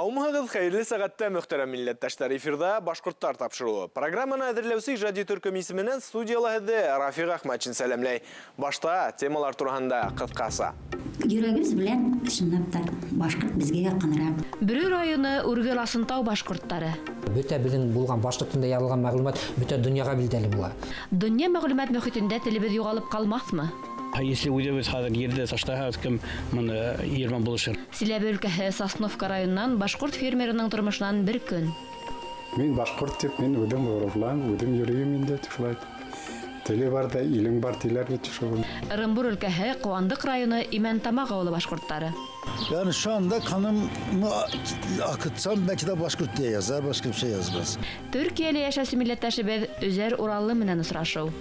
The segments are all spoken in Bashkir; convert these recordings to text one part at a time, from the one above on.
Һаумыһығыҙ, хәйерле сәғәттә, мөхтәрәм милләттәштәр! Эфирҙа Башҡорттар тапшырыуы. Программаны әҙерләүсе ижади төркөм исеменән студияла һеҙҙе Рафиҡ Әхмәтшин сәләмләй. Башта темалар тураһында ҡыҫҡаса. Йөрәгебеҙ белән, чынлап та, башҡорт безгә яҡыныраҡ. Бөрө районы Үрге Ласынтау башҡорттары. Бөтә беҙҙең булған башҡорт телендә яҙылған мәғлүмәт бөтә донъяға билдәле була. Донъя мәғлүмәт мөхитендә телебеҙ юғалып ҡалмаҫмы? Ә если үҙебеҙ хәҙер ерҙе ташлаһағыҙ, кем моны ер менән булышыр? Силәбе өлкәһе Сосновка районынан башҡорт фермерының тормошонан бер көн. Мин башҡорт тип мин үҙем ғорурланам, үҙем йөрөйөм инде шулай. Теле бар да илең бар тиләр бит шул. Ырымбур өлкәһе Ҡыуандыҡ районы Имәнтамаҡ ауылы башҡорттары. Yani şu anda kanımı akıtsam belki de Başkurt diye yazar, başka bir şey yazmaz. Төркиәлә йәшәүсе милләттәшебеҙ Өзәр Ураллы менән осрашыу.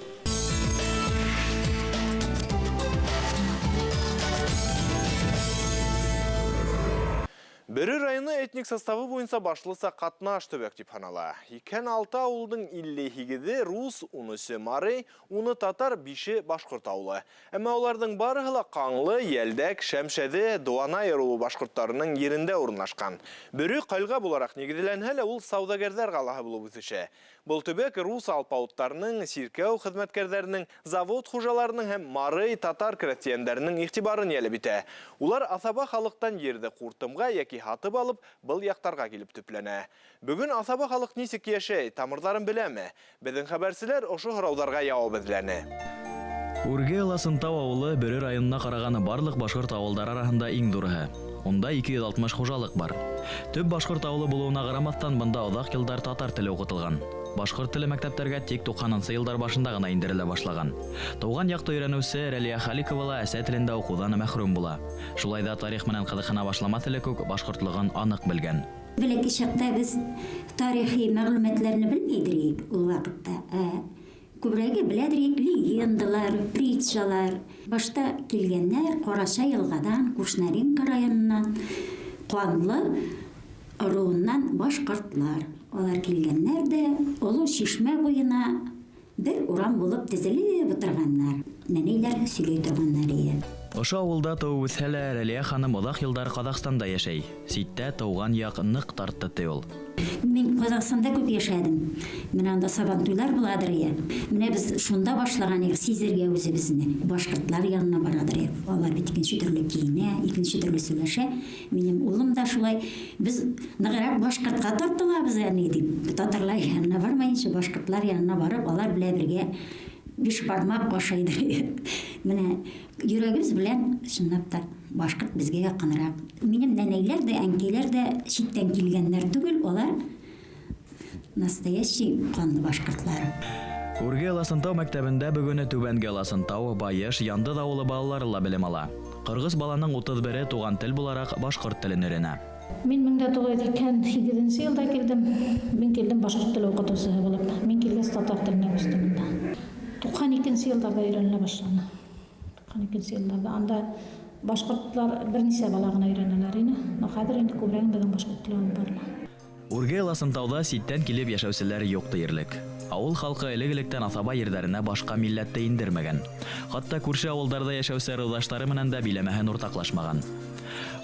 Бөрө районы этник составы буйынса башлыса ҡатнаш төбәк тип һанала. 86 ауылдың 58-е рус, 13-е марий, 10-ы татар, 5-е башҡорт ауылы. Әммә уларҙың барыһы ла Ҡаңлы, Йәлдәк, Шәмшәҙе, Дуанай ырыуы башҡорттарының ерендә урынлашҡан. Бөрө ҡалға булараҡ нигеҙләнһә лә, ул сауҙагәрҙәр ҡалаһы булып үҫешә. Был төбәк рус алпауыттарының, сиркәү хеҙмәткәрҙәренең, завод хужаларының һәм марый татар крәҫтиәндәренең иғтибарын йәлеп итә. Улар аҫаба халыҡтан ерҙе ҡуртымға йәки һатып алып, был яҡтарға килеп төпләнә. Бөгөн аҫаба халыҡ нисек йәшәй, тамырҙарын беләме? Беҙҙең хәбәрселәр ошо һорауҙарға яуап эҙләне. Үрге Ласынтау ауылы Бөрө районына ҡараған барлыҡ башҡорт ауылдары араһында иң ҙурыһы. Унда 260 хужалыҡ бар. Төп башҡорт ауылы булыуына ҡарамаҫтан, бында оҙаҡ йылдар татар теле уҡытылған. Башҡорт теле мәктәптәргә тик 90-нсы йылдар башында ғына индерелә башлаған. Тыуған яҡты өйрәнеүсе Рәлиә Халикова ла әсә телендә уҡыуҙан мәхрүм була. Шулай ҙа тарих менән ҡыҙыҡһына башламаҫ элек үк башҡортлоғон аныҡ белгән. Бәләкәй чакта без тарихи мәгълүматларны белмәйдер идек ул вакытта. Ә күбрәге беләдер идек легендалар, притчалар. Башта килгәннәр Караша елгадан, Кушнаренко районыннан, Канлы ыруыннан башкортлар. Алар килгәннәр дә Олы Чишмә буена бер урам булып тезелеп утырганнар. Нәнәйләр сөйли торганнар иде. Ошо ауылда тыуып үҫһә лә, Рәлиә ханым оҙаҡ йылдар Ҡаҙағстанда йәшәй. Ситтә тыуған яҡ ныҡ тартты, ти ул. Мин Казахстанда күп яшәдем. Менә анда сабантуйлар буладыр я. Менә без шунда башлаган идек сизергә үзебезне. Башкортлар янына барадыр идек. Алар бит икенче төрле киенә, икенче төрле сөйләшә. Минем улым да шулай. Без ныграк башкортка тартылабыз әни дип. Татарлар янына бармаенча башкортлар янына барып, алар белән бергә биш бармак ашайдыр. Менә йөрәгебез белән чынлап та башкорт безгә якынрак. Минем нәнәйләр дә, әнкәйләр дә читтән килгәннәр түгел, алар настоящий канлы башкортлар. Үрге Ласынтау мәктәбендә бөгөн Түбәнге Ласынтау, Байыш, Яндыҙ ауылы балалары ла белем ала. Ҡырғыз баланың 31-е туған тел булараҡ башҡорт телен өйрәнә. Мин 1988 йылда килдем. Мин килдем башҡорт теле уҡытыусыһы булып. Мин килгәс татар теленә күстем монда. 92 йылдарҙа өйрәнелә башланы. 92 йылдарҙа анда башҡортлар бер нисә бала ғына өйрәнәләр ине. Но хәҙер инде күберәген беҙҙең башҡорт теле алып барыла. Үрге Ласынтауҙа ситтән килеп йәшәүселәр юҡ тиерлек. Ауыл халҡы элек-электән аҫаба ерҙәренә башҡа милләтте индермәгән. Хатта күрше ауылдарҙа йәшәүсе ырыуҙаштары менән дә биләмәһен уртаҡлашмаған.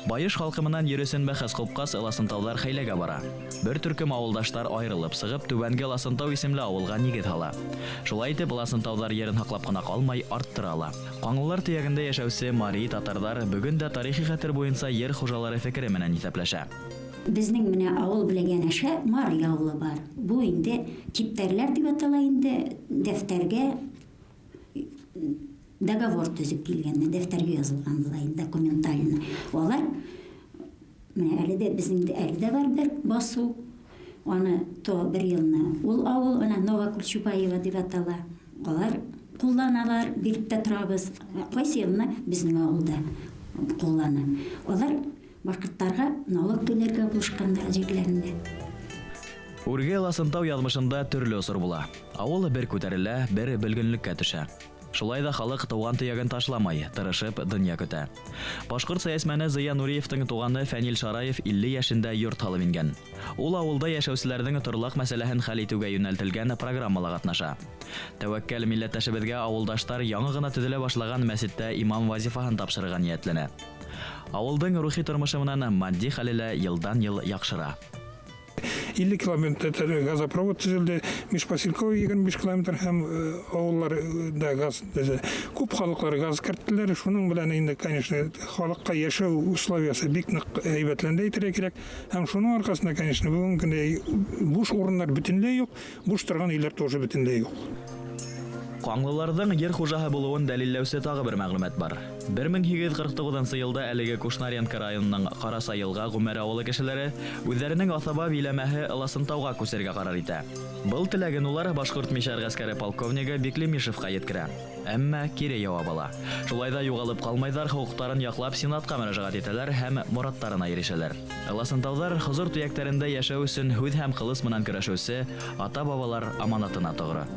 Байыш халҡы менән ер өсөн бәхәс ҡупҡас, Ласынтауҙар хәйләгә бара. Бер төркөм ауылдаштар айырылып сығып, Түбәнге Ласынтау исемле ауылға нигеҙ һала. Шулай итеп, Ласынтауҙар ерен һаҡлап ҡына ҡалмай, арттыра ала. Ҡаңлылар төйәгендә йәшәүсе мари, татарҙар бөгөн дә тарихи хәтер буйынса ер хужалары фекере менән иҫәпләшә. Безнең менә авыл белән янәшә Марый авылы бар. Бу инде типтәрләр дип атала инде, дәфтәргә договор төзеп килгән, дәфтәргә язылган була инде документально. Алар менә әле дә безнең дә әле дә бар бер басу. Аны то бер елны ул авыл менә Новокульчубаева дип атала. Алар кулланалар, биреп тә торабыз. Кайсы елны безнең авылда куллана. Алар башкортларга налог түләргә булышканнар җирләрендә. Үрге Ласынтау яҙмышында төрлө осор була. Ауыл бер күтәрелә, бер бөлгөнлөккә төшә. Шулай ҙа халыҡ тыуған төйәген ташламай, тырышып донъя көтә. Башҡорт сәйәсмәне Зыя Нуриевтың туғаны Фәнил Шараев 50 йәшендә йорт һалып ингән. Ул ауылда йәшәүселәрҙең торлаҡ мәсьәләһен хәл итеүгә йүнәлтелгән программала ҡатнаша. Тәүәккәл милләттәшебеҙгә ауылдаштар яңы ғына төҙөлә башлаған мәсеттә имам вазифаһын тапшырырға ниәтләнә. Ауылдың рухи тормошы менән матди хәле лә йылдан-йыл яҡшыра. 50 километр газопровод төзөлдө, Межпоселковый 25 километр һәм авылларда газ төзө. Күп халыҡлар газ керттеләр. Шуның белән инде, конечно, халыҡҡа йәшәү условиясы бик ныҡ һәйбәтләнде әйтергә кирәк. Һәм шуның арҡаһында, конечно, бөгөнгө көндә буш урыннар бөтөнләй юҡ, буш торған өйләр тоже бөтөнләй юҡ. Ҡаңлыларҙың ер хужаһы булыуын дәлилләүсе тағы бер мәғлүмәт бар. 1849 йылда әлеге Кушнаренко районының Ҡараса-Йылға Ғүмәр ауылы кешеләре үҙҙәренең аҫаба биләмәһе Ыласынтауға күсергә ҡарар итә. Был теләген улар башҡорт мишәр ғәскәре полковнигы Беклемишевҡа еткерә. Әммә кире яуап ала. Шулай ҙа юғалып ҡалмайҙар, хоҡуҡтарын яҡлап Сенатҡа мөрәжәғәт итәләр һәм мораттарына ирешәләр. Ыласынтауҙар хозур төйәктәрендә йәшәү өсөн һүҙ һәм ҡылыс менән көрәшеүсе ата-бабалар аманатына тоғро.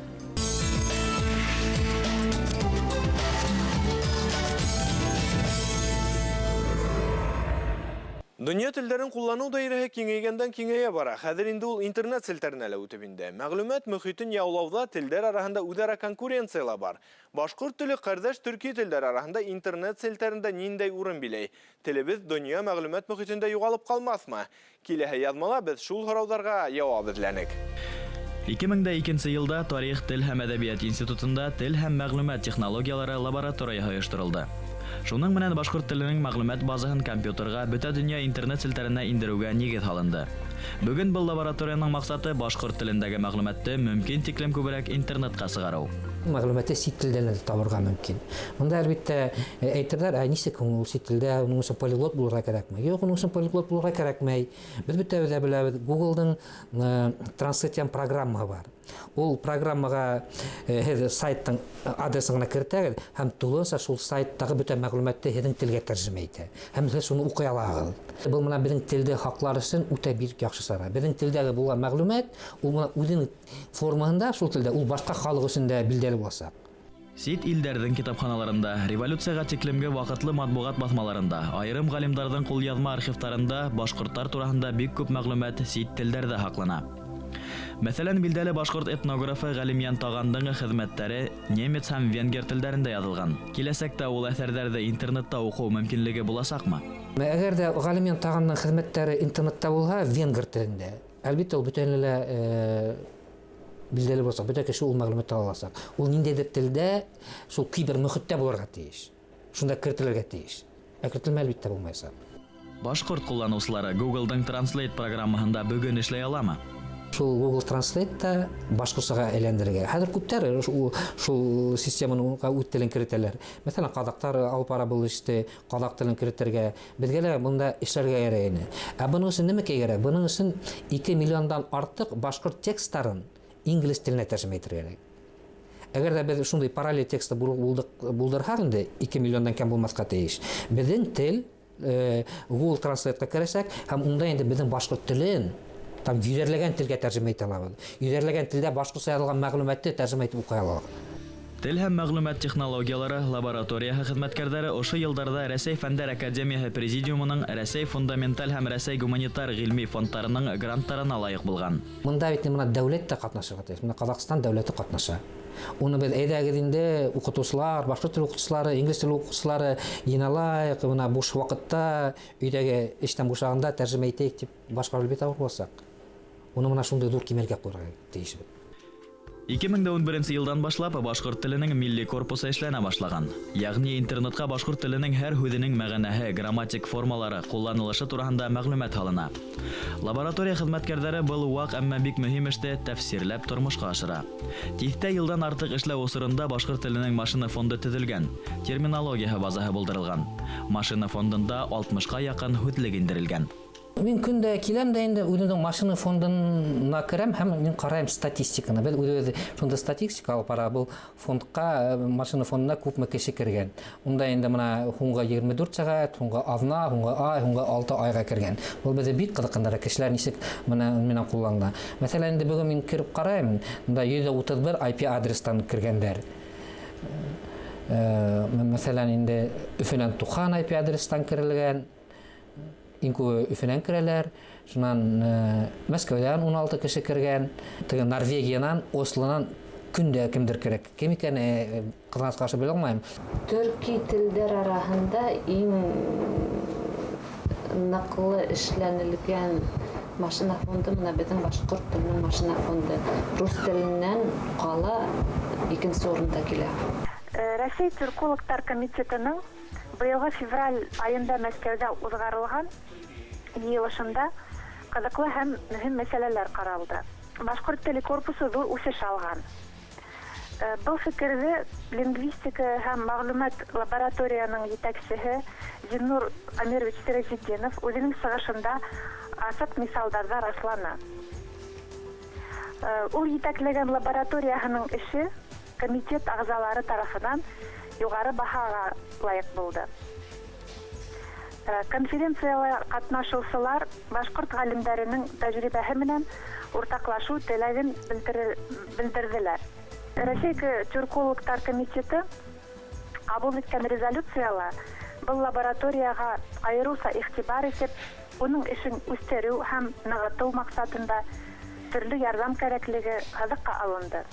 Донъя телдәрен ҡулланыу даирәһе киңәйгәндән киңәйә бара. Хәҙер инде ул интернет селтәренә лә үтеп инде. Мәғлүмәт мөхитен яулауҙа телдәр араһында үҙ-ара конкуренция ла бар. Башҡорт теле ҡәрҙәш төрки телдәр араһында интернет селтәрендә ниндәй урын биләй? Телебеҙ донъя мәғлүмәт мөхитендә юғалып ҡалмаҫмы? Киләһе яҙмала беҙ шул һорауҙарға яуап эҙләнек. 2002 йылда Тарих, тел һәм әҙәбиәт институтында тел һәм мәғлүмәт технологиялары лабораторияһы ойошторолдо. Шуның менән башҡорт теленең мәғлүмәт базаһын компьютерға бөтә донъя интернет селтәренә индереүгә нигеҙ һалынды. Бөгөн был лабораторияның маҡсаты башҡорт телендәге мәғлүмәтте мөмкин тиклем күберәк интернетҡа сығарыу. Мәғлүмәтте сит телдән дә табырға мөмкин. Бында әлбиттә әйтерҙәр, ә нисек һуң ул сит телдә, уның өсөн полиглот булырға кәрәкме? Юҡ, уның өсөн полиглот булырға кәрәкмәй. Беҙ бөтәбеҙ дә беләбеҙ, Google'дың Translate программаһы бар. Ул программаға һеҙ сайттың адресын ғына керетәгеҙ һәм тулыһынса шул сайттағы бөтә мәғлүмәтте һеҙҙең телгә тәржемә итә. Һәм һеҙ шуны уҡый алаһығыҙ. Был мына беҙҙең телде һаҡлар өсөн үтә бик яҡшы сара. Беҙҙең телдәге булған мәғлүмәт ул мына үҙенең формаһында шул телдә ул башҡа халыҡ өсөн дә билдәле буласаҡ. Сит илдәрҙең китапханаларында, революцияға тиклемге ваҡытлы матбуғат баҫмаларында, айырым ғалимдарҙың ҡулъяҙма архивтарында башҡорттар тураһында бик күп мәғлүмәт сит телдәрҙә һаҡлана. Мәҫәлән, билдәле башҡорт этнографы Ғәлимйән Тағандың хеҙмәттәре немец һәм венгер телдәрендә яҙылған. Киләсәктә ул әҫәрҙәрҙе интернетта уҡыу мөмкинлеге буласаҡмы? Әгәр ҙә Ғәлимйән Тағандың хеҙмәттәре интернетта булһа, венгер телендә, әлбиттә ул бөтәһенә лә билдәле буласаҡ, бөтә кеше ул мәғлүмәтте ала аласаҡ. Ул ниндәйҙер телдә, шул кибер мөхиттә булырға тейеш, шунда керетелергә тейеш. Ә керетелмәй әлбиттә булмаясаҡ. Башҡорт ҡулланыусылары Google'дың Translate программаһында бөгөн эшләй аламы? Шул Google Translate-та башҡортсаға әйләндерергә. Хәҙер күптәр шул системаны үҙ телен керетәләр. Мәҫәлән, ҡаҙаҡтар алып бара был эште, ҡаҙаҡ телен керетергә. Беҙгә лә бында эшләргә кәрәк ине. Ә бының өсөн нимә кәрәк? Бының өсөн 2 миллиондан артыҡ башҡорт тексттарын инглиз теленә тәржемә итергә кәрәк. Әгәр ҙә беҙ шундай параллель тексты булдырһаҡ инде, 2 миллиондан кәм булмаҫҡа тейеш. Беҙҙең тел Google Translate-ҡа керәсәк һәм унда инде беҙҙең башҡорт телен там йөҙәрләгән телгә тәржемә итә алабыҙ. Йөҙәрләгән телдә башҡортса яҙылған мәғлүмәтте тәржемә итеп уҡый алабыҙ. Тел һәм мәғлүмәт технологиялары лабораторияһы хеҙмәткәрҙәре ошо йылдарҙа Рәсәй Фәндәр Академияһы Президиумының Рәсәй фундаменталь һәм Рәсәй гуманитар ғилми фондтарының гранттарына лайыҡ булған. Бында бит мына дәүләт тә ҡатнашырға тейеш. Мына Ҡаҙағстан дәүләте ҡатнаша. Уны беҙ әйҙәгеҙ инде уҡытыусылар, башҡорт теле уҡытыусылары, инглиз теле уҡытыусылары йыйналайыҡ, бына буш ваҡытта өйҙәге эштән бушағанда тәржемә итәйек тип башҡарып бит ауыр буласаҡ. Уны мына шундай ҙур кимәлгә ҡуйырға тейешбеҙ. 2011 йылдан башлап башҡорт теленең милли корпусы эшләнә башлаған. Ягъни интернетҡа башҡорт теленең һәр һүҙенең мәғәнәһе, грамматик формалары, ҡулланылышы тураһында мәғлүмәт һалына. Лаборатория хеҙмәткәрҙәре был ваҡ, әммә бик мөһим эште тәфсирләп тормошҡа ашыра. Тиҫтә йылдан артыҡ эшләү осоронда башҡорт теленең машина фонды төҙөлгән, терминологияһы базаһы булдырылған. Машина фондында 60-ҡа яҡын һүҙлек индерелгән. Мин көндә киләм дә инде үҙемдең машина фондына керәм һәм мин ҡарайым статистиканы. Беҙ үҙебеҙ шунда статистика алып бара, был фондҡа, машина фондына күпме кеше кергән. Унда инде мына һуңғы 24 сәғәт, һуңғы аҙна, һуңғы ай, һуңғы 6 айға кергән. Был беҙҙе бик ҡыҙыҡһындыра, кешеләр нисек мына менән ҡулланыла. Мәҫәлән, инде бөгөн мин кереп ҡарайым, унда 131 IP адрестан кергәндәр. Мәҫәлән, инде Өфөнән 90 IP адрестан керелгән. Иң күбе Өфөнән керәләр, шунан Мәскәүҙән 16 кеше кергән, теге Норвегиянан, Ослонан Көн дә кемдер кәрәк. Кем икән, ҡыҙғанысҡа ҡаршы белә алмайым. Төрки телдәр араһында иң ныҡлы эшләнелгән машина фонды мына беҙҙең башҡорт теленең машина фонды. Рус теленән ҡала икенсе урында килә. Рәсәй тюркологтар комитетының быйылғы февраль айында Мәскәүҙә уҙғарылған йыйылышында ҡыҙыҡлы һәм мөһим мәсьәләләр ҡаралды. Башҡорт теле корпусы ҙур үҫеш алған. Был фекерҙе лингвистика һәм мәғлүмәт лабораторияның етәксеһе Зиннур Амирович Сиразетдинов үҙенең сығышында асыҡ миҫалдарҙа раҫланы. Ул етәкләгән лабораторияһының эше комитет ағзалары тарафынан юғары баһаға лайыҡ булды. Конференцияла ҡатнашыусылар башҡорт ғалимдарының тәжрибәһе менән уртаҡлашыу теләген белдерҙеләр. Рәсәй тюркологтар комитеты ҡабул иткән резолюцияла был лабораторияға айырыуса иғтибар итеп, уның эшен үҫтереү һәм нығытыу маҡсатында төрлө ярҙам кәрәклеге һыҙыҡҡа алынды.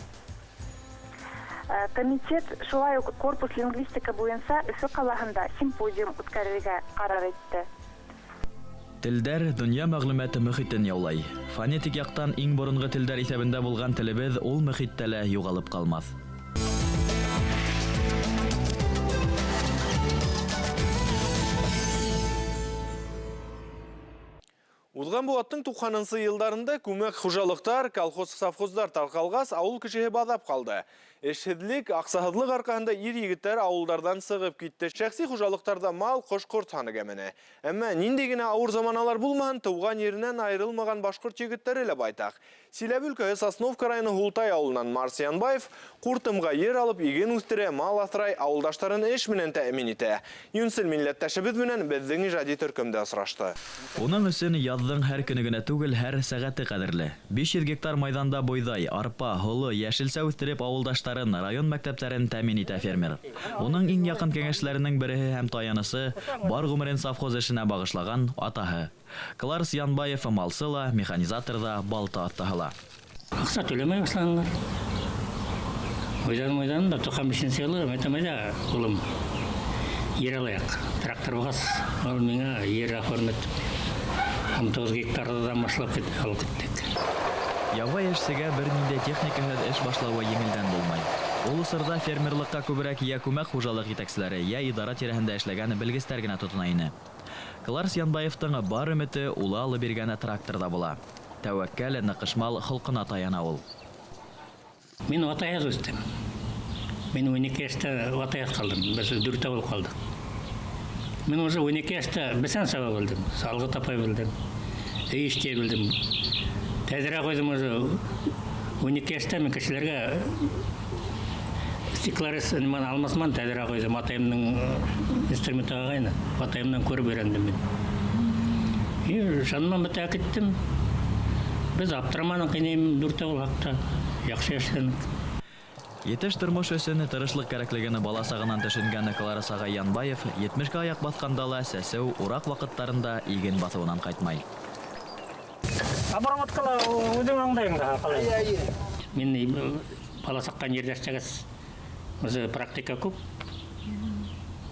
Комитет шулай уҡ корпус лингвистика буйынса Өфө ҡалаһында симпозиум үткәрергә ҡарар итте. Телдәр донъя мәғлүмәте мөхитен яулай. Фонетик яҡтан иң боронғо телдәр иҫәбендә булған телебеҙ ул мөхиттә лә юғалып ҡалмаҫ. Уҙған быуаттың туҡһанынсы йылдарында күмәк хужалыҡтар, колхоз-совхоздар тарҡалғас, ауыл кешеһе баҙап ҡалды. Эшһеҙлек, аҡсаһыҙлыҡ арҡаһында ир-егеттәр ауылдарҙан сығып китте. Шәхси хужалыҡтарҙа мал, ҡош-ҡорт һаны кәмене. Әммә ниндәй генә ауыр заманалар булмаһын, тыуған еренән айырылмаған башҡорт егеттәре лә байтаҡ. Силәбе өлкәһе Сосновка районы Һултай ауылынан Марс Янбаев ҡуртымға ер алып, иген үҫтерә, мал аҫрай, ауылдаштарын эш менән тәьмин итә. Йүнсел милләттәшебеҙ менән беҙҙең ижади төркөмдә осрашты. Уның өсөн яҙҙың һәр көнө генә түгел, һәр сәғәте ҡәҙерле. 500 гектар майҙанда бойҙай, арпа, һоло, йәшелсә үҫтереп ауылдаштарын, район мәктәптәрен тәьмин итә фермер. Уның иң яҡын кәңәшселәренең береһе һәм таянысы бар ғүмерен совхоз эшенә бағышлаған атаһы. Кларс Янбаев малсы ла, механизатор ҙа, балта оҫтаһы ла. Аҡса түләмәй башланылар. Уйҙаным, да 95-нсе йылы әйтәм, әйҙә, улым, ер алайыҡ. Трактор булғас, ул миңә ер оформить. 19 гектарҙан башлап алып киттек. Ябай эшсегә бер ниндәй техникаһыҙ эш башлауы еңелдән булмай. Ул осорҙа фермерлыҡҡа күберәк йә күмәк хужалыҡ етәкселәре, йә идара тирәһендә эшләгән белгестәр генә тотона ине. Кларс Янбаевтың бар өмөтө улы алып биргән тракторҙа була. Тәүәккәл, ныҡышмал холҡона таяна ул. Мин атайһыҙ үҫтем. Мин 12 йәштә атайһыҙ ҡалдым. Беҙ дүртәү булып ҡалдыҡ. Мин уже 12 йәштә бесән саба белдем, салғы тапай белдем, өй эшләй белдем. Тәҙрә ҡуйҙым уже 12 йәштә мин кешеләргә стеклорез нимәне алмасман тәҙрә ҡуйҙым. Атайымдың инструменты ағайны. Атайымдан күреп өйрәндем мин. И жаныман бөтә киттем. Беҙ аптыраманыҡ инәйем дүртәү булһаҡ та. Яҡшы йәшәнек. Етеш тормош өсөн тырышлыҡ кәрәклеген бала сағынан төшөнгән Кларас ағай Янбаев 70-ке аяҡ баҫҡанда ла сәсеү, ураҡ ваҡыттарында иген баҫыуынан ҡайтмай. Обработкала үҙең аңдайың да ҡалай. Мин бала саҡтан ерҙә эшләгәс, үҙе практика күп.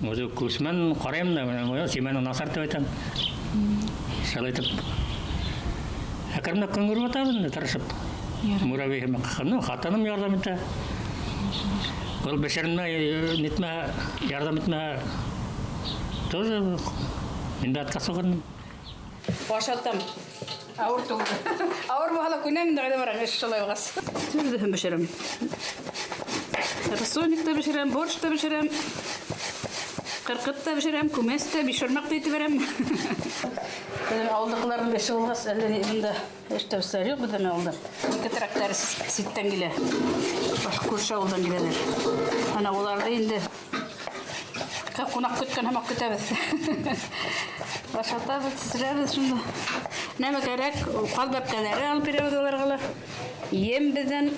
Үҙе күсмән ҡарайым да, семәне насар тип әйтәм. Шулай итеп әкренләп көн күреп ятабыҙ инде, тырышып. Мурабей ну, хатыным ярҙам итә. Был бешеренмә, нитмә, ярҙам итмә. Тоже мин дә атҡа суғырным. Ашатам. Ауыр түгел. Ауыр булһа ла күнәм инде, ҡайҙа барам, эш шулай булғас. Төрлөһөн бешерәм. Рассольник та бешерәм, борщ та бешерәм. Ҡырҡыт та бешерәм, күмәс тә, бишбармаҡ та итеп бәрәм. Беҙҙең ауылдыҡыларҙың эше булғас, әллә ни бында эшләүселәр юҡ беҙҙең ауылда. Ике трактор ситтән килә. Башҡа күрше ауылдан киләләр. Ана уларҙы инде ҡунаҡ көткән һымаҡ көтәбеҙ. Ашатабыҙ, сисерәбеҙ шунда. Нәмә кәрәк, ҡаҙ бәпкәләре алып бирәбеҙ уларға ла. Ем беҙҙән.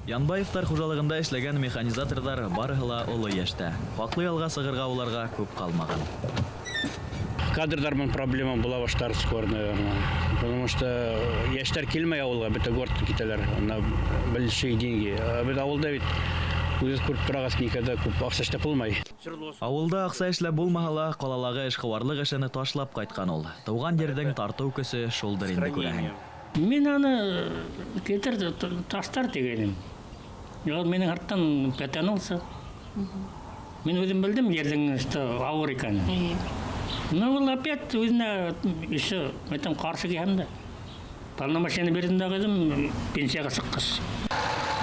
Янбаевтар хужалығында эшләгән механизаторҙар барыһы ла оло йәштә. Хаҡлы ялға сығырға уларға күп ҡалмаған. Кадрҙар менән проблема була башлар скоро, наверное. Потому что йәштәр килмәй ауылға, бөтә городҡа китәләр на большие деньги. Ә беҙ ауылда бит үҙегеҙ күреп торағыҙ, никогда күп аҡса эшләп булмай. Ауылда аҡса эшләп булмаһа ла, ҡалалағы эшҡыуарлыҡ эшен ташлап ҡайтҡан ул. Тыуған ерҙең тартыу көсө шулдыр инде, күрәһең. Мин аны китер таштар тигәйнем. Ул минең арттан пятанулся. Мин үҙем белдем ерҙең, что ауыр икәнен. Ну, ул опять үҙенә еще, әйтәм, ҡаршы килһәм дә. Полномочия бирҙем дә ҡуйҙым, пенсияға сыҡҡас.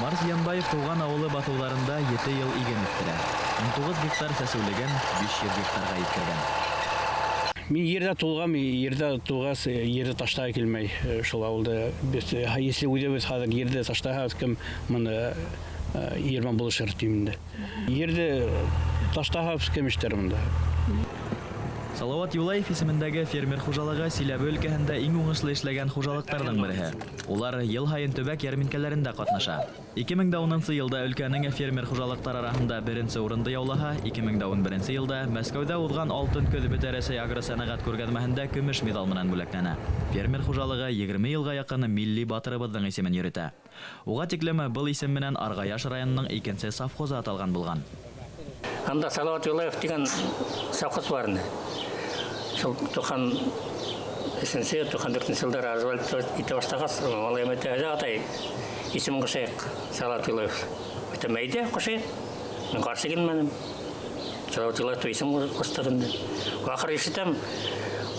Марс Янбаев тыуған ауылы баҫыуҙарында 7 йыл иген үҫтерә. 19 гектар сәсеүлеген 500 гектарға еткергән. Мин ерҙә тыуғам, ерҙә тыуғас, ерҙе ташлай килмәй шул ауылды. Беҙ, если үҙебеҙ хәҙер ерҙе ташлаһаҡ, кем быны ер менән булышыр тим инде. Ерҙе ташлаһаҡ, кем эшләр бында? Салават Юлаев исемендәге фермер хужалығы Силәбе өлкәһендә иң уңышлы эшләгән хужалыҡтарҙың береһе. Улар йыл һайын төбәк йәрминкәләрендә ҡатнаша. 2010 йылда өлкәнең фермер хужалыҡтар араһында беренсе урынды яулаһа, 2011 йылда Мәскәүҙә уҙған Алтын көҙ Бөтә Рәсәй агросәнәғәт күргәҙмәһендә көмөш миҙал менән бүләкләнә. Фермер хужалығы 20 йылға яҡын милли батырыбыҙҙың исемен йөрөтә. Уға тиклем был исем менән Арғаяш районының икенсе совхозы аталған булған. Анда Салават Юлаев тигән совхоз бар ине. Шул 93-нсе, 94-нсе йылдар развалить итә башлағас, малайым әйтә, әйҙә, атай, исемен ҡушайыҡ, Салават Юлаев. Әйтәм, әйҙә, ҡушайыҡ. Мин ҡаршы килмәнем. Салават Юлаев тип исем ҡуштыҡ инде. Ахыр ишетәм,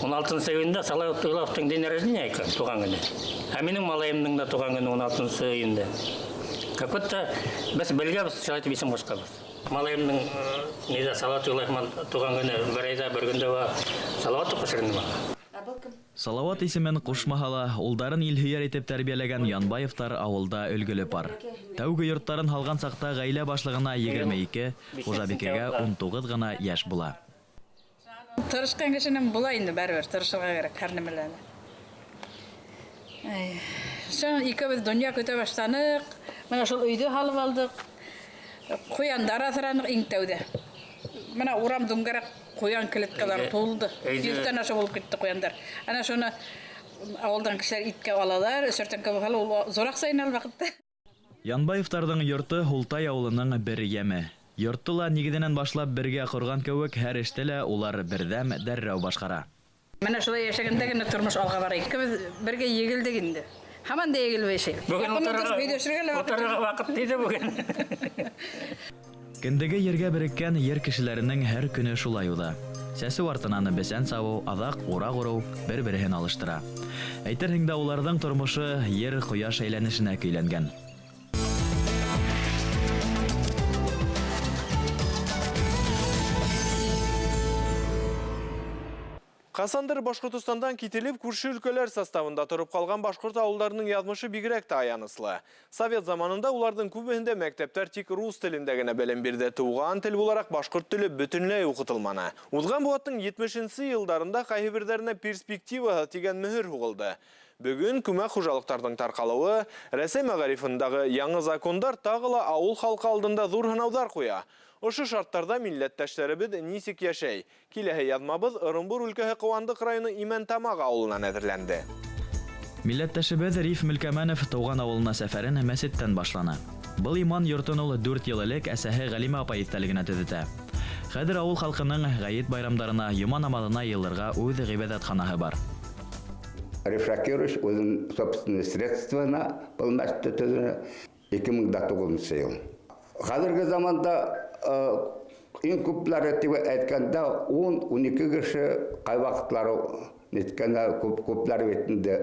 16 июньдә Салават Юлаевтың день рождения икән, тыуған көнө. Ә минең малайымдың да тыуған көнө 16 июньдә. Как будто беҙ белгәнбеҙ, шулай итеп исем ҡушҡанбыҙ. Малайымдың ниҙә Салават Юлаев менән тыуған көнө бер айҙа, бер көндә бар. Салават ҡушыр инде миңә. Салават исемен ҡушмаһа ла, улдарын илһөйәр итеп тәрбиәләгән Янбаевтар ауылда өлгөлө пар. Тәүге йорттарын һалған саҡта ғаилә башлығына 22, хужабикәгә 19 ғына йәш була. Тырышҡан кешенең була инде барыбер, тырышырға кәрәк һәр нәмәлә. Ай, шул икәүбеҙ донъя көтә башланыҡ. Мына шул өйҙө һалып алдыҡ. Ҡуяндар аҫраныҡ иң тәүҙә. Мына урам дүңгәрәк ҡуян клеткалары тулды. Йөҙҙән аша булып китте ҡуяндар. Ана шуны ауылдан кешеләр иткә алалар, өсөртән кебек ул ҙур аҡса ине ул ваҡытта. Янбаевтарҙың йорто Һултай ауылының бер йәме. Йортто ла нигеҙенән башлап бергә ҡорған кеүек, һәр эште лә улар берҙәм дәррәү башҡара. Мына шулай йәшәгәндә генә тормош алға бара. Икебеҙ бергә егелдек инде. Һаман да егелмәй йәшәйбеҙ. Бөгөн Яҡын ултырып һөйләшергә лә ваҡыт ултырырға юҡ. ваҡыт тиҙе бөгөн. Кендеге ергә береккән ер кешеләренең һәр көнө шулай уҙа. Сәсеү артынан бесән сабыу, аҙаҡ ураҡ урыу бер-береһен алыштыра. Әйтерһең дә уларҙың тормошо ер ҡояш әйләнешенә көйләнгән. Ҡасандыр Башҡортостандан кителеп, күрше өлкәләр составында тороп ҡалған башҡорт ауылдарының яҙмышы бигерәк тә аяныслы. Совет заманында уларҙың күбеһендә мәктәптәр тик рус телендә генә белем бирҙе. Тыуған тел булараҡ башҡорт теле бөтөнләй уҡытылманы. Уҙған быуаттың етмешенсе йылдарында ҡайһы берҙәренә перспективаһы тигән мөһөр һуғылды. Бөгөн күмәк хужалыҡтарҙың тарҡалыуы, Рәсәй мәғарифындағы яңы закондар тағы ла ауыл халҡы алдында ҙур һынауҙар ҡуя. Ошо шарттарда милләттәштәребеҙ нисек йәшәй? Киләһе яҙмабыҙ Ырымбур өлкәһе Ҡыуандыҡ районы Имәнтамаҡ ауылынан әҙерләнде. Милләттәшебеҙ Риф Мөлкәмәнов тыуған ауылына сәфәрен мәсеттән башланы. Был иман йортон ул 4 йыл элек әсәһе Ғәлимә апай иҫтәлегенә төҙөтә. Хәҙер ауыл халҡының ғәйет байрамдарына, йома намаҙына йыйылырға үҙ ғибәҙәтханаһы бар. Риф Шакирович үҙенең собственный средствоны был мәсетте төҙөнө ике мең дә туғыҙынсы йыл. Хәҙерге заманда иң күпләре тип әйткәндә ун-ун ике кеше ҡай ваҡытлары ниткәндә күпләр бит инде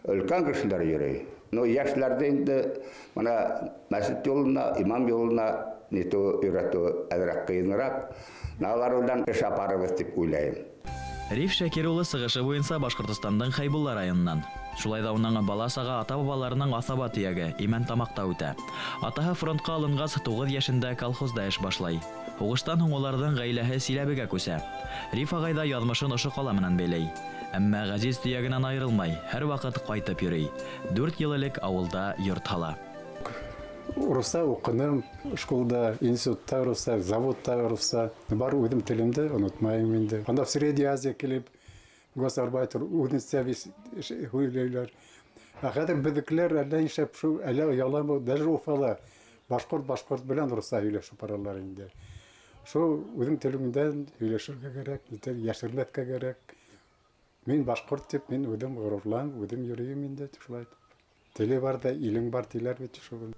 өлкән кешеләр йөрөй. Но йәшләрҙе инде мына мәсет юлына, имам юлына нитеү өйрәтеү әҙерәк ҡыйыныраҡ. Алар белән эш апарыбыҙ тип уйлайым. Риф Шакир улы сығышы буйынса Башҡортостандың Хәйбулла районынан. Шулай ҙа уның бала-саға ата-бабаларының аҫаба төйәге Имәнтамаҡта үтә. Атаһы фронтҡа алынғас 9 йәшендә колхозда эш башлай. Һуғыштан һуң уларҙың ғаиләһе Силәбегә күсә. Риф ағай ҙа яҙмышын ошо ҡала менән бәйләй. Әммә ғәзиз төйәгенән айырылмай, һәр ваҡыт ҡайтып йөрөй. 4 йыл элек ауылда йорт һала. Урыҫса уҡыным, школда, институтта урыҫса, заводта урыҫса. Бар үҙем телемде онотмайым инде. Анда в Средняя Азия килеп, Госарбайтер үҙенсә һөйләйләр. Ә хәҙер беҙҙекеләр әллә нишләп шул әллә ояламы, даже Уфала башҡорт башҡорт белән русса һөйләшеп баралар инде. Шул үҙең телеңдән һөйләшергә кәрәк, йәшермәҫкә кәрәк. Мин башҡорт тип мин үҙем ғорурланып, үҙем йөрөйөм инде шулай. Теле бар да илең бар тиләр бит шул.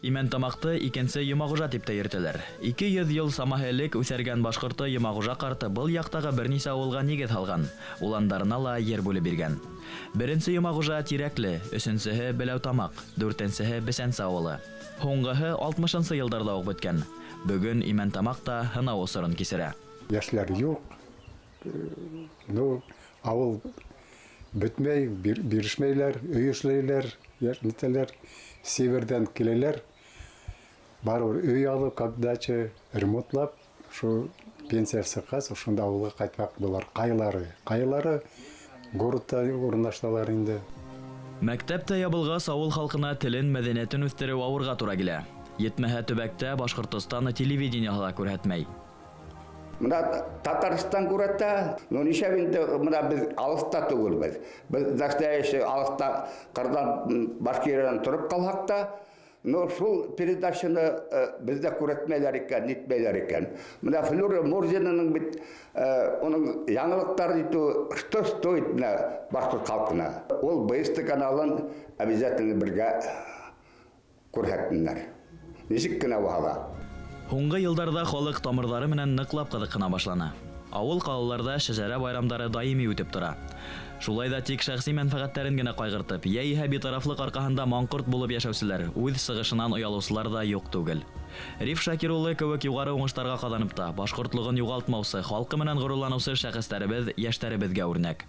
Имәнтамаҡты икенсе Йомағужа тип тә йөрөтәләр. 200 йыл самаһы элек үҫәргән башҡорто Йомағужа ҡарты был яҡтағы бер нисә ауылға нигеҙ һалған, уландарына ла ер бүлеп биргән. Беренсе Йомағужа Тирәкле, өсөнсөһө Беләүтамаҡ, дүртенсеһе Бесәнсе ауылы. Һуңғыһы 60-нсы йылдарҙа уҡ бөткән. Бөгөн Имәнтамаҡ та һынау осорон кисерә. Йәшләр юҡ. Ну, ауыл бөтмәй, бирешмәйләр, өй эшләйләр, нитәләр, северҙән киләләр. Барыбер өй алып, как дача, ремонтлап, шул пенсия сыҡҡас, ошонда ауылға ҡайтмаҡ булар. Ҡайһылары, ҡайһылары городта урынлаштылар инде. Мәктәп тә ябылғас, ауыл халҡына телен, мәҙәниәтен үҫтереү ауырға тура килә. Етмәһә төбәктә Башҡортостан телевидениеһы ла күрһәтмәй. Мына Татарстан күрәтә, но нишләп инде мына беҙ алыҫта түгелбеҙ. Беҙ настоящий алыҫта ҡырҙан Башкириядан тороп ҡалһаҡ та, но шул передачаны беҙҙә күрәтмәйләр икән, нитмәйләр икән. Мына Флюра Мурзинаның бит уның яңылыҡтар итеү, что стоит мына башҡорт халҡына. Ул БСТ каналын обязательно бергә күрһәтһеннәр. Нисек кенә булһа ла. Һуңғы йылдарҙа халыҡ тамырҙары менән ныҡлап ҡыҙыҡһына башланы. Ауыл ҡалаларҙа шәжәрә байрамдары даими үтеп тора. Шулай ҙа тик шәхси мәнфәғәттәрен генә ҡайғыртып, йә иһә битарафлыҡ арҡаһында маңҡорт булып йәшәүселәр, үҙ сығышынан оялыусылар ҙа юҡ түгел. Риф Шакир улы кеүек юғары уңыштарға ҡаҙанып та, башҡортлоғон юғалтмаусы, халҡы менән ғорурланыусы шәхестәребеҙ йәштәребеҙгә үрнәк.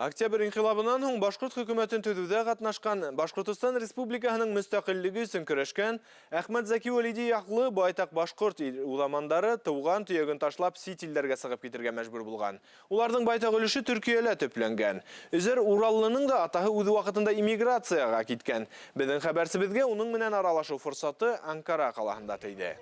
Октябрь инҡилабынан һуң башҡорт хөкүмәтен төҙөүҙә ҡатнашҡан, Башҡортостан Республикаһының мөстәҡиллеге өсөн көрәшкән Әхмәт Зәки Вәлиди яҡлы байтаҡ башҡорт уҙамандары тыуған төйәген ташлап сит илдәргә сығып китергә мәжбүр булған. Уларҙың байтаҡ өлөшө Төркиәлә төпләнгән. Өзәр Ураллының да атаһы үҙ ваҡытында иммиграцияға киткән. Беҙҙең хәбәрсебеҙгә уның менән аралашыу форсаты Анкара ҡалаһында тейҙе.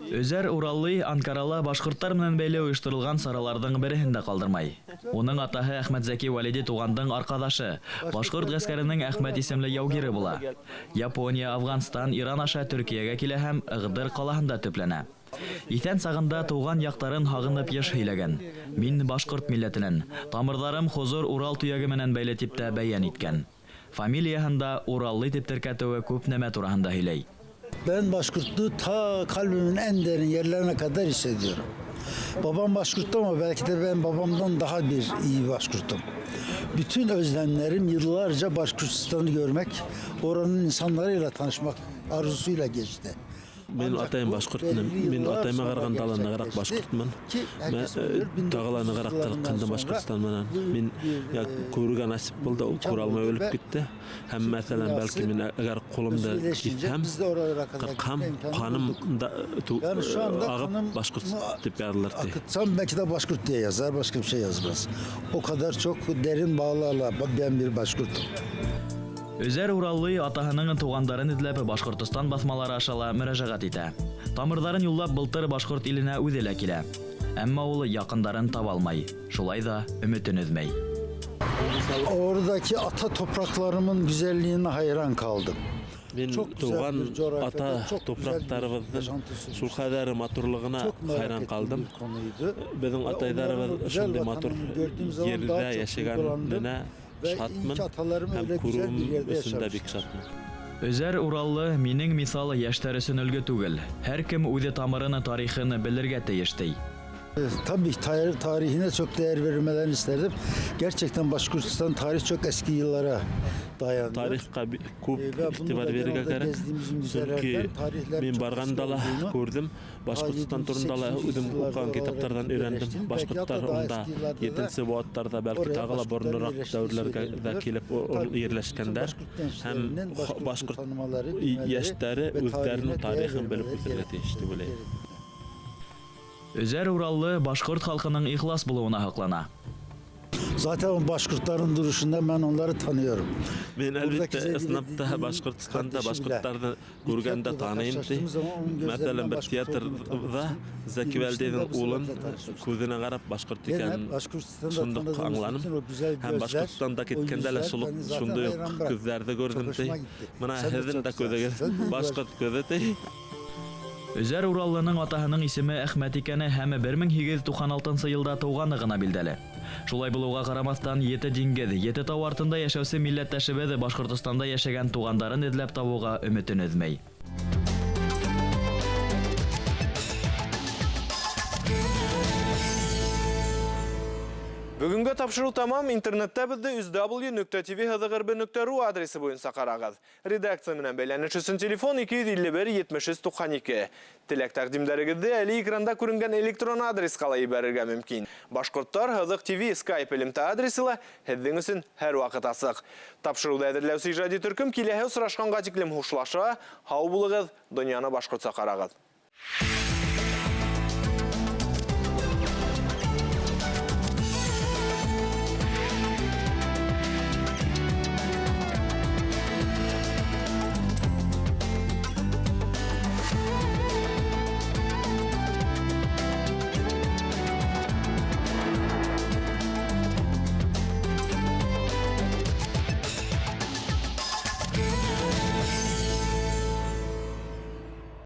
Өзәр Ураллы Анкарала башҡорттар менән бәйле ойошторолған сараларҙың береһен дә ҡалдырмай. Уның атаһы Әхмәт Зәки Вәлиди туғандың арҡаҙашы, башҡорт ғәскәренең Әхмәт исемле яугире була. Япония, Афғанстан, Иран аша Төркиәгә килә һәм Ығдыр ҡалаһында төпләнә. Иҫән сағында тыуған яҡтарын һағынып йыш һөйләгән. Мин башҡорт милләтенән, тамырҙарым Хозур Урал төйәге менән бәйле тип тә бәйән иткән. Фамилияһында Ураллы тип теркәтеүе күп нәмә тураһында һөйләй. Ben Başkurtluğu ta kalbimin en derin yerlerine kadar hissediyorum. Babam Başkurt'tu ama belki de ben babamdan daha bir iyi Başkurt'um. Bütün özlemlerim yıllarca Başkurtistan'ı görmek, oranın insanlarıyla tanışmak arzusuyla geçti. Минең атайым башҡорт, мин атайыма ҡарағанда ла нығыраҡ башҡортмон. Тағы ла нығыраҡ ҡыҙыҡһындым Башҡортостан менән. Мин күрергә насип булды, ул күрә алмай үлеп китте. Һәм мәҫәлән, бәлки мин әгәр ҡулымды киҫһәм, ҡырҡһам, ҡаным да ағып башҡорт тип яҙылыр ти. Akıtsam belki de Başkurt diye yazar, başka bir şey yazmaz. O kadar çok derin bağlarla ben bir Başkurtum. Өзәр Ураллы атаһының туғандарын эҙләп Башҡортостан баҫмалары аша ла мөрәжәғәт итә. Тамырҙарын юллап былтыр башҡорт иленә үҙе лә килә. Әммә ул яҡындарын таба алмай, шулай ҙа өмөтөн өҙмәй. Oradaki ata topraklarımın güzelliğine hayran kaldım. Мин туған ата топраҡтарыбыҙҙың шул ҡәҙәр матурлығына хайран ҡалдым. Беҙҙең атайҙарыбыҙ шундай матур ерҙә йәшәгәненә шатмын һәм күреүем өсөн дә бик шатмын. Өзәр Ураллы минең миҫал йәштәр өсөн өлгө түгел. Һәр кем үҙе тамырын, тарихын белергә тейеш ти. Tabii tarihine çok değer verilmelerini isterdim. Gerçekten Başkurtistan tarih çok eski yıllara dayanıyor. Tarixqa күп Ve bunu иғтибар da бирергә genelde кәрәк. gezdiğimiz Сөнки müzelerden tarihler мин çok барғанда eski ла olduğunu, күрҙем, Башҡортостан daha турында ла 7-8. үҙем yüzyıllarda уҡыған oralara китаптарҙан өйрәндем. yerleştiğini, belki Башҡорттар hatta daha унда eski yıllarda da 7-нсе быуаттарҙа, бәлки oraya тағы ла Başkurtların боронораҡ yerleştiği дәүерләргә дә söyleniyor. килеп Tabii bütün ерләшкәндәр Başkurt һәм gençlerinin Başkurt'u башҡорт tanımaları, bilmeleri йәштәре ve үҙҙәренең tarihine değer тарихын белеп vermeleri үҫергә тейеш тип уйлайым. Өзәр Ураллы башҡорт халҡының ихлас булыуына һоҡлана. Zaten o Başkurtların duruşunda ben onları tanıyorum. Мин әлбиттә, ысынлап та Башҡортостанда башҡорттарҙы күргәндә таныйым ти. Мәҫәлән, бер театрҙа Зәки Вәлдиҙең улын күҙенә ҡарап башҡорт икәнен шундуҡ аңланым. Һәм Башҡортостанда киткәндә лә шул уҡ шундай уҡ күҙҙәрҙе күрҙем ти. Мына һеҙҙең дә күҙегеҙ башҡорт күҙе ти. Өзәр Ураллының атаһының исеме Әхмәт икәне һәм 1896 йылда тыуғаны ғына билдәле. Шулай булыуға ҡарамаҫтан, ете диңгеҙ, ете тау артында йәшәүсе милләттәшебеҙ Башҡортостанда йәшәгән туғандарын эҙләп табыуға өмөтөн өҙмәй. Бөгөнгө тапшырыу тамам. Интернетта беҙҙе www.tv.ru адресы буйынса ҡарағыҙ. Редакция менән бәйләнеш өсөн телефон 251 73 92. Теләк тәҡдимдәрегеҙҙе әле экранда күренгән электрон адресҡа ла ебәрергә мөмкин. Башҡорттар һыҙыҡ ТВ Skype элемтә адресы ла һеҙҙең өсөн һәр ваҡыт асыҡ. Тапшырыуҙы әҙерләүсе ижади төркөм киләһе осрашҡанға тиклем хушлаша. Һау булығыҙ, донъяны башҡортса ҡарағыҙ.